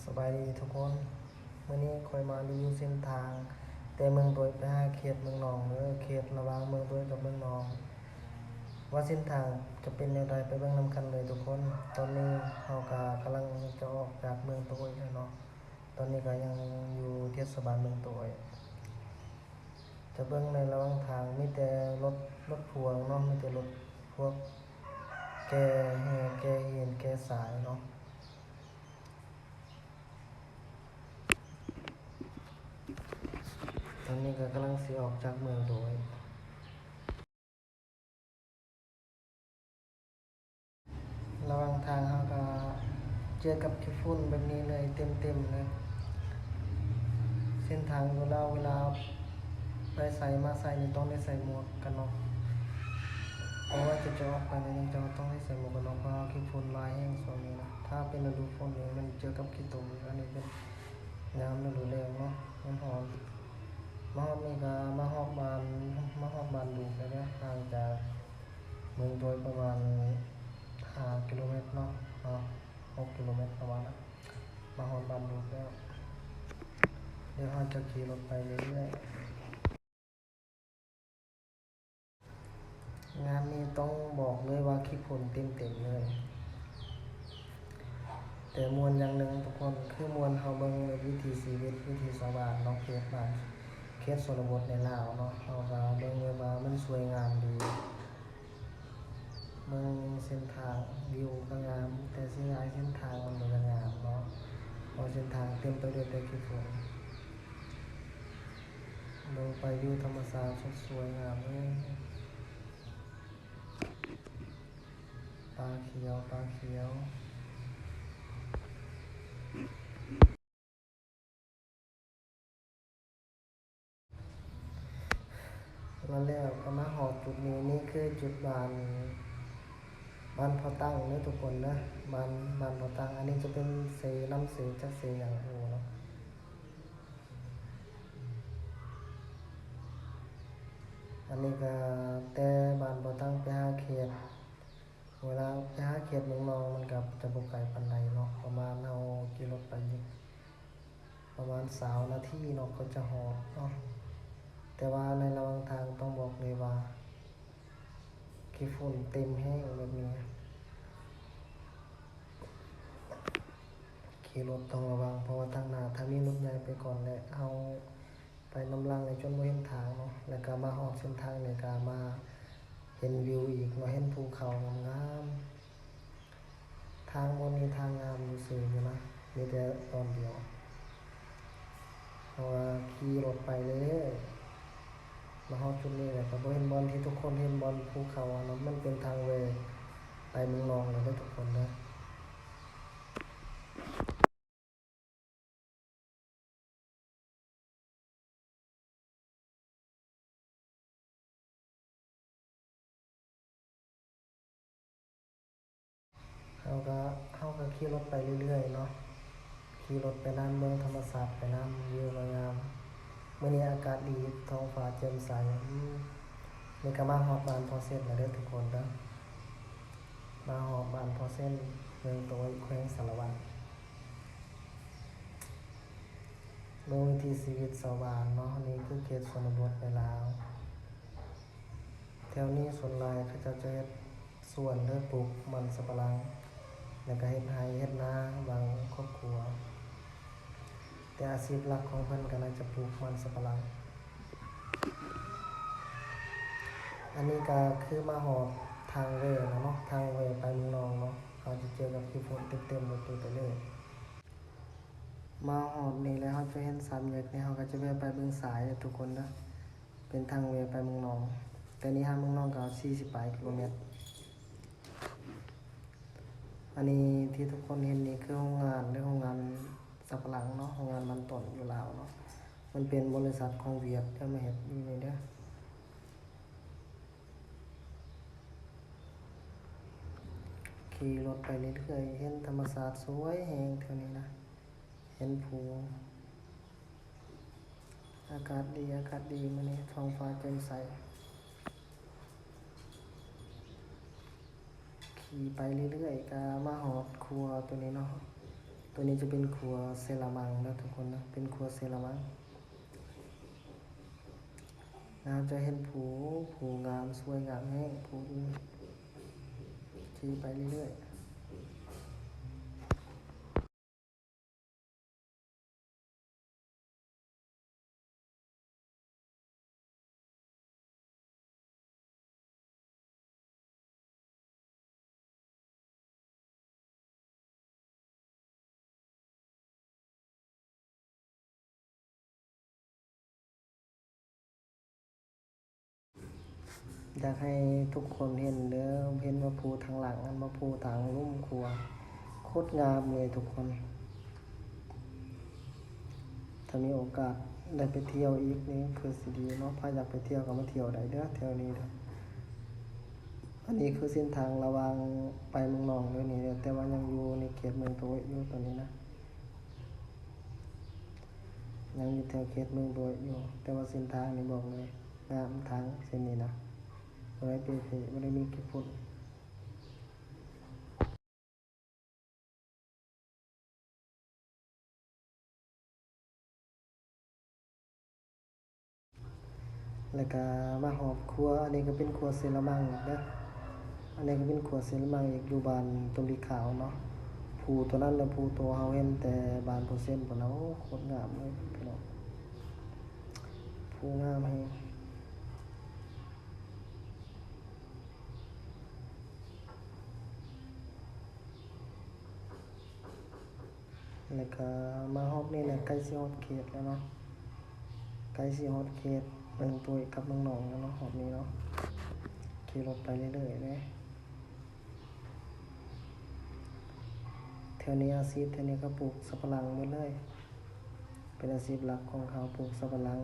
ສະບາຍດີທຸກຄົນ, ມື້ນີ້ຂ້ອຍມາຣີວິວເສັ້ນທາງແຕ່ເມືອງໂຕຍໄປຫາເຂດເມືອງນອງເດີ, ເຂດລະຫວ່າງເມືອງໂຕຍກັບເມືອງນອງ ວ່າເສັ້ນທາງຈະເປັນແນວໃດ, ໄປເບິ່ງນຳກັນເລີຍທຸກຄົນ. ຕອນນີ້ເຮົາກະກຳລັງຈະອອກຈາກເມືອງໂຕຍແລ້ວເນາະ, ຕອນນີ້ກະຍັງຢູ່ເທດສະບານເມືອງໂຕຍ. ຈະເບິ່ງໃນລະຫວ່າງທາງມີແຕ່ລົດ ລົດພ່ວງເນາະ, ມີແຕ່ລົດພວກແກ່ແຮ່ ແກ່ຫີນ ແກ່ຊາຍເນາະ. ຕອນນີ້ກໍກຳລັງຊິອອກຈາກເມືອງໂຕຍ. ລະຫວ່າງທາງເຮົາກໍເຈີກັບຂີ້ຝຸ່ນແບບນີ້ເລີຍ ເຕັມໆເລີຍ. ເສັ້ນທາງຢູ່ລາວ ເວລາໄປໃສມາໃສນີ້ຕ້ອງໄດ້ໃສ່ໝວກກັນນັອກ, ເພາະວ່າຈະ ຈະອອກໄປນີ້ເຈົ້າຕ້ອງໄດ້ໃສ່ໝວກກັນນັອກ ເພາະວ່າຂີ້ຝຸ່ນຫຼາຍແຮງຊ່ວງນີ້ນະ. ຖ້າເປັນລະດູຝົນນີ້ມັນເຈີກັບຂີ້ຕົມ, ອັນນີ້ເປັນຍາມລະດູແລ້ງເນາະ, ມັນຮ້ອນ. ມາຮອດນີ້ກໍມາຮອດບ້ານ ມາຮອດບ້ານດຸກແລ້ວເດີ, ຫ່າງຈາກເມືອງໂຕຍປະມານຫ້າກິໂລແມັດເນາະ, ເນາະ ຫົກກິໂລແມັດປະມານນະ. ມາຮອດບ້ານດຸກແລ້ວ, ດຽວເຮົາຈະຂີ່ລົດໄປເລື້ອຍໆ. ງານນີ້ຕ້ອງບອກເລີຍວ່າຂີ້ຝຸ່ນເຕັມໆເລີຍ, ແຕ່ມ່ວນຢ່າງໜຶ່ງທຸກຄົນ ຄືມ່ວນເຮົາເບິ່ງວິຖີຊີວິດ ວິຖີຊາວບ້ານເນາະ, ເຂດບ້ານ ເຂດຊົນນະບົດໃນລາວເນາະ, ເຮົາກໍເບິ່ງເລີຍວ່າມັນສວຍງາມດີ. ເບິ່ງເສັ້ນທາງ ວິວກໍງາມ, ແຕ່ເສຍດາຍເສັ້ນທາງມັນບໍ່ໄດ້ງາມເນາະ, ເພາະເສັ້ນທາງເຕັມໄປດ້ວຍແຕ່ຂີ້ຝຸ່ນ. ເບິ່ງໄປ ວິວທຳມະຊາດສົດສວຍງາມເລີຍ, ປ່າຂຽວ ປ່າຂຽວ. ແລ້ວກໍມາຮອດຈຸດນີ້, ນີ້ຄືຈຸດບ້ານ ບ້ານພໍ່ຕັ້ງເດີທຸກຄົນເດີ, ບ້ານ ບ້ານພໍ່ຕັ້ງ. ອັນນີ້ຈະເປັນເຊ ນຳເຊ ຈັກເຊຫຍັງບໍ່ຮູ້ເນາະ. ອັນນີ້ກໍແຕ່ບ້ານພໍ່ຕັ້ງໄປຫາເຂດ ເວລາໄປຫາເຂດເມືອງນອງ ມັນກໍຈະບໍ່ໄກປານໃດເນາະ, ປະມານເຮົາຂີ່ລົດໄປນີ້ປະມານຊາວນາທີເນາະ ກໍຈະຮອດເນາະ. ແຕ່ວ່າໃນລະຫວ່າງທາງຕ້ອງບອກເລີຍວ່າ ຂີ້ຝຸ່ນເຕັມແຮງແບບນີ້, ຂີ່ລົດຕ້ອງລະວັງ ເພາະວ່າທາງໜ້າຖ້າມີລົດໃຫຍ່ໄປກ່ອນ ແລະ ເຮົາ ໄປນຳຫຼັງນີ້ຈົນບໍ່ເຫັນທາງເນາະ, ແລ້ວກໍມາຮອດເສັ້ນທາງນີ້ກໍມາເຫັນວິວອີກເນາະ, ເຫັນພູເຂົາງາມໆ. ທາງບ່ອນນີ້ທາງງາມຢູ່ຊື່ຢູ່ນະ, ມີແຕ່ຕອນດຽວ ເພາະວ່າຂີ່ລົດໄປເລື້ອຍໆ ມາຮອດຈຸດນີ້ແລ້ວກໍບໍ່ເຫັນບ່ອນທີ່ທຸກຄົນເຫັນ ບ່ອນພູເຂົາຫັ້ນນະ, ມັນເປັນທາງແວ່ໄປເມືອງນອງເລີຍເດີທຸກຄົນເດີ. ເຮົາກໍ ເຮົາກໍຂີ່ລົດໄປເລື້ອຍໆເນາະ, ຂີ່ລົດໄປນຳ ເບິ່ງທຳມະຊາດໄປນຳ ວິວງາມໆ. ມື້ນີ້ອາກາດດີ ທ້ອງຟ້າແຈ່ມໃສ. ອືມ ນີ້ກໍມາຮອດບ້ານພໍ່ເຊັນແລ້ວເດີທຸກຄົນເດີ, ມາຮອດບ້ານພໍ່ເຊັນ ເມືອງໂຕຍ ແຂວງສາລະວັນ. ເບິ່ງວິຖີຊີວິດຊາວບ້ານເນາະ, ນີ້ຄືເຂດຊົນນະບົດໃນລາວ. ແຖວນີ້ສ່ວນຫຼາຍເຂົາເຈົ້າຈະເຮັດສວນເດີ, ປູກມັນສຳປະຫຼັງ ແລ້ວກໍເຮັດໄຮ່ເຮັດນາບາງຄອບຄົວ, ແຕ່ອາຊີບຫຼັກຂອງເພິ່ນກໍໜ້າຈະປູກມັນສຳປະຫຼັງ. ອັນນີ້ກໍຄືມາຮອດທາງແວ່ແລ້ວເນາະ, ທາງແວ່ໄປເມືອງນອງເນາະ, ເຮົາຈະເຈີກັບຂີ້ຝຸ່ນເຕັມໆລົດໄປເລີຍ. ມາຮອດນີ້ແລ້ວ ເຮົາຈະເຫັນສາມແຍກນີ້ ເຮົາກໍຈະແວ່ໄປເບິ່ງສາຍເດີທຸກຄົນເດີ, ເປັນທາງແວ່ໄປເມືອງນອງ. ແຕ່ນີ້ຫາເມືອງນອງກໍສີ່ສິບປາຍກິໂລແມັດ. ອັນນີ້ທີ່ທຸກຄົນເຫັນນີ້ຄືໂຮງງານເດີ, ໂຮງງານສຳປະຫຼັງເນາະ, ໂຮງງານມັນຕົ້ນຢູ່ລາວເນາະ, ມັນເປັນບໍລິສັດຂອງຫວຽດເດີ ມາເຮັດຢູ່ນີ້ເດີ. ຂີ່ລົດໄປເລື້ອຍໆ ເຫັນທຳມະຊາດສວຍແຮງແຖວນີ້ນະ, ເຫັນພູ. ອາກາດດີ ອາກາດດີ ມື້ນີ້ທ້ອງຟ້າແຈ່ມໃສ. ຂີ່ໄປເລື້ອຍໆ ກະມາຮອດຂົວໂຕນີ້ເນາະ, ຕົວນີ້ຈະເປັນຂົວເຊລາມັງເດີທຸກຄົນເດີ ເປັນຂົວເຊລາມັງ. ໜ້າຈະເຫັນພູ ພູງາມ ສວຍງາມແຮງ ພູນີ້ ຂີ່ໄປເລື້ອຍໆ. ຢາກໃຫ້ທຸກຄົນເຫັນເດີ ເຫັນວ່າພູທາງຫຼັງຫັ້ນ ມາພູທາງລຸ່ມຂົວ ໂຄດງາມເລີຍທຸກຄົນ. ຖ້າມີໂອກາດໄດ້ໄປທ່ຽວອີກນີ້ຄືຊິດີເນາະ ໃຜຢາກໄປທ່ຽວກໍມາທ່ຽວໄດ້ເດີ ແຖວນີ້ເດີ. ອັນນີ້ຄືເສັ້ນທາງລະຫວ່າງໄປເມືອງໜອງເດີນີ້ເດີ ແຕ່ວ່າຍັງຢູ່ໃນເຂດເມືອງໂຕເອະຢູ່ຕອນນີ້ນະ ຍັງຢູ່ແຖວເຂດເມືອງໂຕເອະຢູ່ ແຕ່ວ່າເສັ້ນທາງນີ້ບອກເລີຍ ງາມທາງເສັ້ນນີ້ນະ ບໍ່ໄດ້ເປ່ເພ ບໍ່ໄດ້ມີຂີ້ຝຸ່ນ. ແລ້ວກະມາຮອດຂົວ ອັນນີ້ກະເປັນຂົວເຊລາມັງອີກເດີ ອັນນີ້ກະເປັນຂົວເຊລາມັງອີກ ຢູ່ບ້ານຕຸມລີຂາວເນາະ. ພູໂຕນັ້ນແລະພູໂຕເຮົາເຫັນແຕ່ບ້ານພູເຊນພຸ້ນນະ ໂອ້ ໂຄດງາມເລີຍພີ່ນ້ອງ ພູງາມແຮງ. ແລ້ວກະມາຮອບນີ້ແຫຼະ ໃກ້ຊິຮອດເຂດແລ້ວເນາະ ໃກ້ຊິຮອດເຂດເມືອງໂຕເອະກັບເມືອງໜອງແລ້ວເນາະ ຮອບນີ້ເນາະ ຂີ່ລົດໄປເລື້ອຍໆເລີຍ. ແຖວນີ້ອາຊີບແຖວນີ້ເຂົາປູກສັບປະຫຼັງໝົດເລີຍ ເປັນອາຊີບຫຼັກຂອງເຂົາ ປູກສັບປະຫຼັງ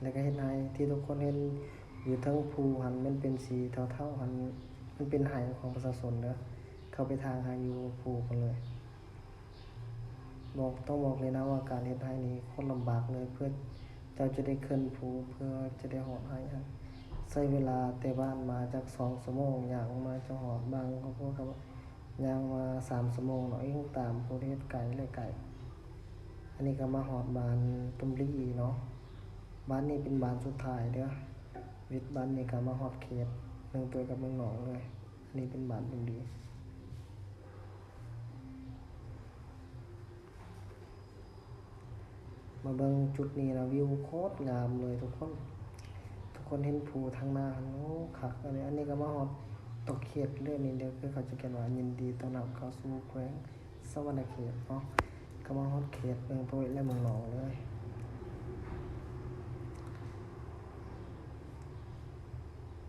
ແລ້ວກະເຮັດໄຮ່ ທີ່ທຸກຄົນເຫັນຢູ່ເທິງພູຫັ້ນ ມັນເປັນສີເທົາໆຫັ້ນ ມັນເປັນໄຮ່ຂອງປະຊາຊົນເດີ ເຂົາໄປຖາງໄຮ່ຢູ່ພູພຸ້ນເລີຍ. ບອກ ຕ້ອງບອກເລີຍນະວ່າການເຮັດໄຮ່ນີ້ໂຄດລຳບາກເລີຍ ເພື່ອເຈົ້າຈະໄດ້ຂຶ້ນພູ ເພື່ອຈະໄດ້ຮອດໄຮ່ຫັ້ນ ໃຊ້ເວລາແຕ່ບ້ານມາຈັກສອງຊົ່ວໂມງ ຍ່າງມາຈະຮອດ ບາງຄອບຄົວກໍ ຍ່າງມາສາມຊົ່ວໂມງເນາະ ອີງຕາມຜູ້ທີ່ເຮັດໄກ ແລະ ໄກ. ອັນນີ້ກໍມາຮອດບ້ານຕຸມລີເນາະ ບ້ານນີ້ເປັນບ້ານສຸດທ້າຍເດີ ວິດບ້ານນີ້ກໍມາຮອດເຂດເມືອງໂຕເອະກັບເມືອງໜອງເລີຍ. ອັນນີ້ເປັນບ້ານຕຸມລີ. ມາເບິ່ງຈຸດນີ້ນະ ວິວໂຄດງາມເລີຍທຸກຄົນ ທຸກຄົນເຫັນພູທາງໜ້າຫັ້ນ ໂອ້ ຄັກອີ່ຫຼີ. ອັນນີ້ກໍມາຮອດຕົກເຂດເລີຍນີ້ເດີ ຄືເຂົາຈະຂຽນວ່າ ຍິນດີຕ້ອນຮັບເຂົ້າສູ່ແຂວງສະຫວັນນະເຂດເນາະ ກໍມາຮອດເຂດເມືອງໂຕເອະ ແລະ ເມືອງໜອງເລີຍ.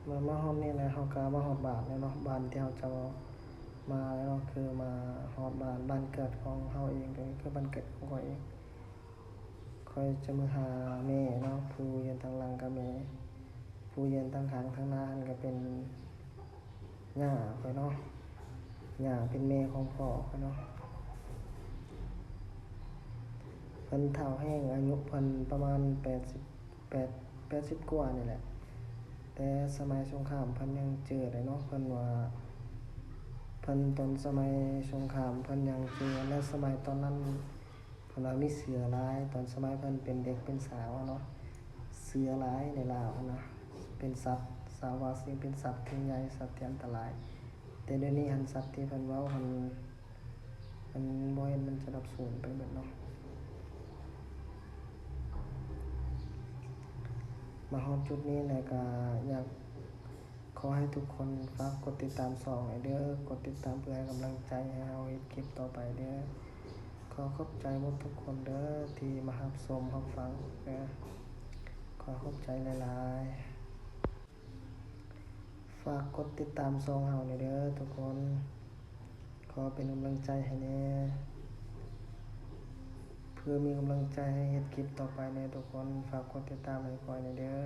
ເມື່ອມາຮອດນີ້ແລ້ວ ເຮົາກໍມາຮອດບ້ານແລ້ວເນາະ ບ້ານທີ່ເຮົາຈະມາແລ້ວເນາະ ຄືມາຮອດບ້ານ ບ້ານເກີດຂອງເຮົາເອງ ໂຕນີ້ຄືບ້ານເກີດຂອງຂ້ອຍເອງ. ຂ້ອຍຈະມາຫາແມ່ເນາະ ຜູ້ຢືນທາງຫຼັງກໍແມ່ ຜູ້ຢືນທາງຂ້າງທາງໜ້າຫັ້ນກໍເປັນຍ່າຂ້ອຍເນາະ ຍ່າເປັນແມ່ຂອງພໍ່ຂ້ອຍເນາະ. ເພິ່ນເຖົ້າແຮງ ອາຍຸເພິ່ນປະມານແປດສິບ ແປດ ແປດສິບກວ່ານີ້ແຫຼະ ແຕ່ສະໄໝສົງຄາມເພິ່ນຍັງເຈີໄດ້ເນາະ ເພິ່ນວ່າ ເພິ່ນຕອນສະໄໝສົງຄາມເພິ່ນຍັງເຈີ ແລະ ສະໄໝຕອນນັ້ນ ເພິ່ນວ່າມີເສືອຫຼາຍ ຕອນສະໄໝເພິ່ນເປັນເດັກເປັນສາວເນາະ ເສືອຫຼາຍໃນລາວຫັ້ນນະ ເປັນສັດ ຊາວບຣາຊິລເປັນສັດທີ່ໃຫຍ່ ສັດທີ່ອັນຕະລາຍ ແຕ່ດຽວນີ້ຫັ້ນ ສັດທີ່ເພິ່ນເວົ້າຫັ້ນ ມັນບໍ່ເຫັນ ມັນສະດັບສູນໄປເບິດເນາະ. ມາຮອດຈຸດນີ້ແລ້ວກະຢາກ ຂໍໃຫ້ທຸກຄົນຝາກກົດຕິດຕາມຊ່ອງໃຫ້ເດີ ກົດຕິດຕາມເພື່ອໃຫ້ກຳລັງໃຈໃຫ້ເຮົາເຮັດຄລິບຕໍ່ໄປເດີ. ຂໍຂອບໃຈໝົດທຸກຄົນເດີ ທີ່ມາຮັບຊົມຮັບຟັງເດີ ຂໍຂອບໃຈຫຼາຍໆ. ຝາກກົດຕິດຕາມຊ່ອງເຮົາແດ່ເດີທຸກຄົນ ຂໍເປັນກຳລັງໃຈໃຫ້ແດ່ ເພື່ອມີກຳລັງໃຈໃຫ້ເຮັດຄລິບຕໍ່ໄປແດ່ທຸກຄົນ ຝາກກົດຕິດຕາມໃຫ້ຂ້ອຍແດ່ເດີ.